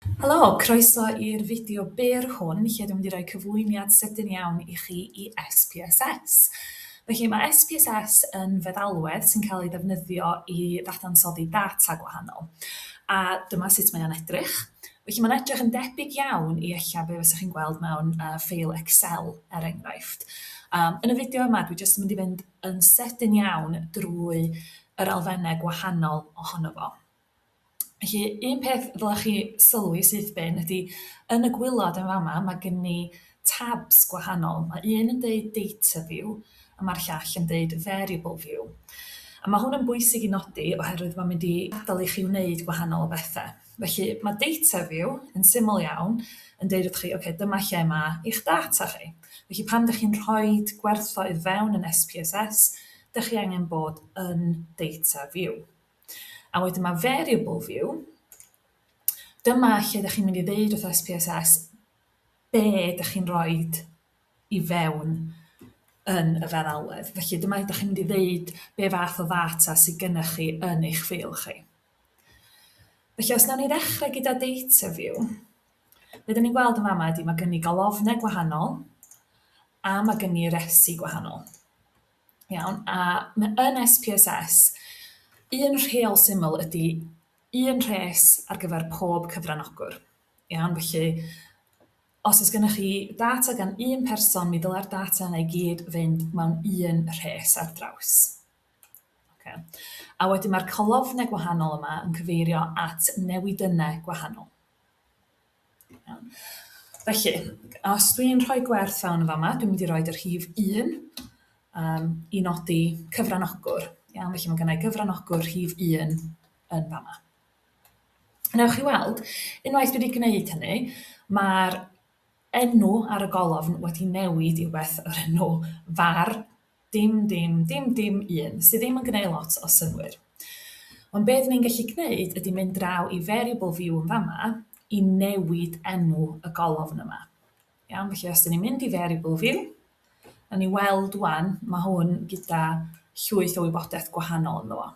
Helo, croeso i'r fideo byr hwn lle dwi'n mynd i roi cyflwyniad sydyn iawn i chi i SPSS. Felly mae SPSS yn feddalwedd sy'n cael ei ddefnyddio i ddadansoddi data gwahanol. A dyma sut mae o'n edrych. Felly mae'n edrych yn debyg iawn i ella be fysa chi'n gweld mewn uh, ffeil Excel er enghraifft. Um, yn y fideo yma dwi jyst yn mynd i fynd yn sydyn iawn drwy yr elfennau gwahanol ohono fo. Felly, un peth ddylech chi sylwi syth bin ydy, yn y gwylod yn fama, mae gen ni tabs gwahanol. Mae un yn deud data view, a mae'r llall yn deud variable view. A mae hwn yn bwysig i nodi oherwydd mae'n mynd i adael i chi wneud gwahanol o bethau. Felly mae data view yn syml iawn yn deud wrth chi, okay, dyma lle mae eich data chi. Felly pan ydych chi'n rhoi gwerthoedd fewn yn SPSS, dych chi angen bod yn data view. A wedyn mae variable view, dyma lle ydych chi'n mynd i ddeud wrth SPSS be ydych chi'n rhoi i fewn yn y feddalwedd. Felly dyma ydych chi'n mynd i ddeud be fath o ddata sydd gennych chi yn eich ffeil chi. Felly os nawn ni ddechrau gyda data view, be dyn ni'n gweld yn fama ydy mae gen i golofnau gwahanol a mae gen i resi gwahanol. Iawn, a yn SPSS, un rheol syml ydy un rhes ar gyfer pob cyfranogwr. Iawn, felly os oes gennych chi data gan un person, mi dylai'r data yna i gyd fynd mewn un rhes ar draws. Okay. A wedyn mae'r colofnau gwahanol yma yn cyfeirio at newidynnau gwahanol. Iawn. Felly, os dwi'n rhoi gwerth fewn yn fama, dwi'n mynd i roid y rhif 1 um, i nodi cyfranogwr. Iawn, felly mae gennau gyfranogwr rhif 1 yn fama. Newch chi weld, unwaith dwi wedi gwneud hynny, mae'r enw ar y golofn wedi newid i wbeth o'r enw var Dim, dim, dim, dim un, sydd ddim yn gwneud lot o synnwyr. Ond be dyn ni'n gallu gwneud ydy mynd draw i variable view yn fama i newid enw y golofn yma. Iawn, felly os dyn ni'n mynd i variable view, nawn ni weld wan, mae hwn gyda llwyth o wybodaeth gwahanol ynddo fo.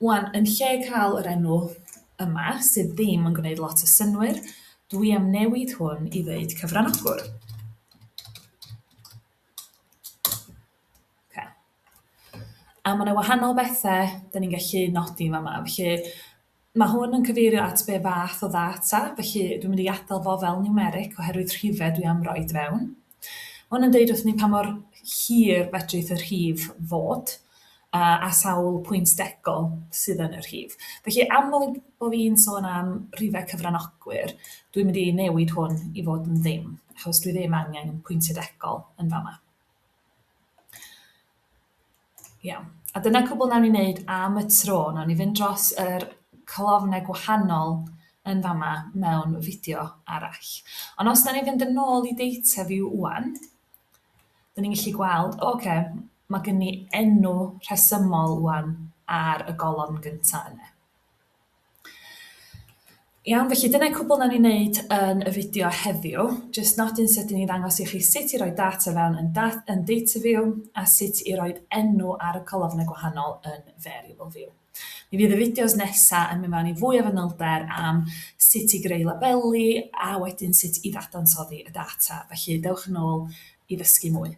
Wan, yn lle cael yr enw yma, sydd ddim yn gwneud lot o synnwyr, dwi am newid hwn i ddeud cyfranogwr. Ocê. A ma' 'na wahanol bethe 'dan ni'n gallu nodi yn fama, felly ma' hwn yn cyfeirio at be fath o ddata, felly dwi'n mynd i adael fo fel numeric oherwydd rhifau dwi am roid fewn. Ma' hwn yn deud wrthyn ni pa mor hir fedrith y rhif fod, a sawl pwynt degol sydd yn y rhif. Felly am bo fi'n sôn am rhifau cyfranogwyr, dwi'n mynd i newid hwn i fod yn ddim, achos dwi ddim angen pwyntiau degol yn fama. Iawn. A dyna cwbl nawn ni wneud am y tro. Nawn ni fynd dros yr colofnau gwahanol yn fama mewn fideo arall. Ond os nawn ni fynd yn ôl i data view ŵan, 'dan ni'n gallu gweld, o ocê, ma' gen ni enw rhesymol 'wan ar y golofn gynta yna. Iawn, felly dyna cwbl nawn ni wneud yn y fideo heddiw. Jyst nodyn sydyn i ddangos i chi sut i roi data fewn yn, dat, yn data view a sut i roi enw ar y colofnau gwahanol yn variable view. Mi fydd y fideos nesa yn mynd mewn i fwy o fanylder am sut i greu labeli a wedyn sut i ddadansoddi y data, felly dewch yn ôl i ddysgu mwy.